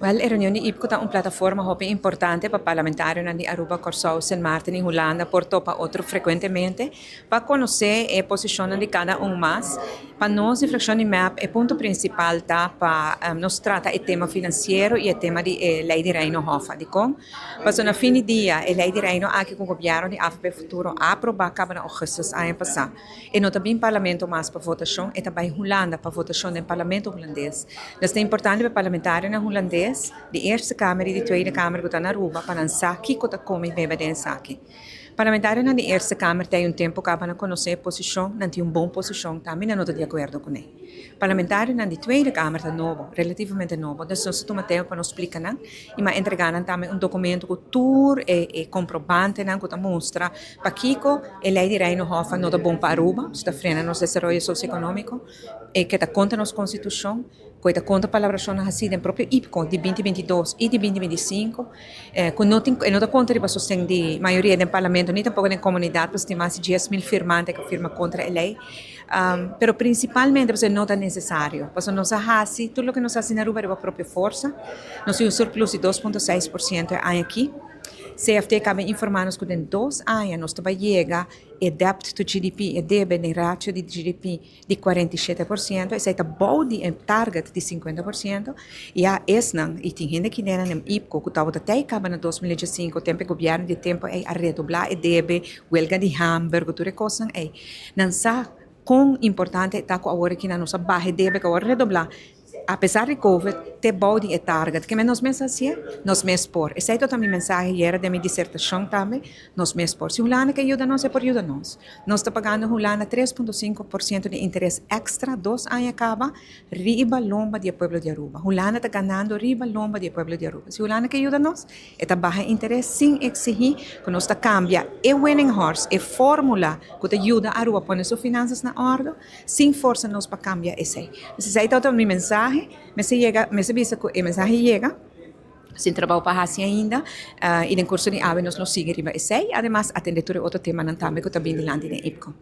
Wel, e reunion di IPKO ta un plataforma hopi importante pa parlamentarionan di Aruba, Kòrsou, Sint Maarten i Hulanda por topa otro frekuentemente pa konosé e posishonnan di kada un mas. Pa nos di frakshon di mep e punto prinsipal ta pa nos trata e tema finansiero i e tema di e Lei di Reino Hòf. Dikon? Pasobra na fin di dia e Lei di Reino aki ku gobièrnu di avp Futuro a aprobá kaba na ougùstùs aña pasá. E no ta bin parlamento mas pa votashon, e ta bai Hulanda pa votashon den parlamento hulandes. Nos ta importante pa e parlamentarionan hulandes di Eerste Kamer i di Tweede Kamer ku ta na Aruba pa nan sa kiko ta kome i bebe den esaki. Parlamentarionan di Eerste Kamer ta ei un tempu kaba na konosé e posishon, nan tin un bon posishon tambe nan no ta di akuerdo kuné. Parlamentarionan di Tweede Kamer ta nobo, relativamente nobo, dus nos ta tuma tempu pa nos splika nan i m'a entregá nan tambe un dokumento ku tur e komprobantenan ku ta mustra pakiko e lei di Reino Hoffa no ta bon pa Aruba, su ta frena nos desaroyo sosioekonómiko, e ke ta kontra nos konstitushon, ku e ta kontra palabrashonnan hasí den propio IPKO di binti 22 i di 2025, ku no tin e no ta konta riba sosten di mayoria den parlamento ni tampoko den komunidat, pasobra tin mas di 10,000 firmante ku a firma kontra e lei. Pero prinsipalmente pasobra e no ta nesesario, pasobra nos a hasi tur loke nos a hasi na Aruba riba propio forsa, nos tin un surplus di 2.6% e aña aki. CFT kaba informá nos ku den 2 aña nos ta bai yega e debt to GDP, e debe den ratio di GDP di 47%, esei ta bou di e target di 50%. Ya esnan, i tin hende kinenan den IPKO ku tabata tei kaba na 2015, tempu e gobièrnu di e tempu ei a redoblá e debe, welga di hamber ku tur e kosnan ei. Nan sa kon importante e ta ku awor aki nan nos a baha e debe ku awor a redoblá. Apesar di covid, te bou di e target. Kimen nos mes hasié? Nos mes por. Esei ta mi mensahe ayera den mi disertashon tambe, nos mes por. Si Hulanda ke yuda nos, e por yuda nos. Nos ta pagando Hulanda 3.5% di interes èkstra 2 aña kaba riba lomba di e pueblo di Aruba. Hulanda ta ganando riba lomba di e pueblo di Aruba. Si Hulanda ke yuda nos, e ta baha interes sin eksigí ku nos ta kambia e winning horse, e fórmula ku ta yuda Aruba pone su finansas na òrdu, sin forsa nos pa kambia esei. Esei ta mi mensahe, mester yega, mester bisa ku e mensahe yega, sin trabou pa hasi ainda, i den kurso di awe nos lo sigui riba esei, ademas atendé tur e otro temanan tambe ku ta bin dilanti den IPKO.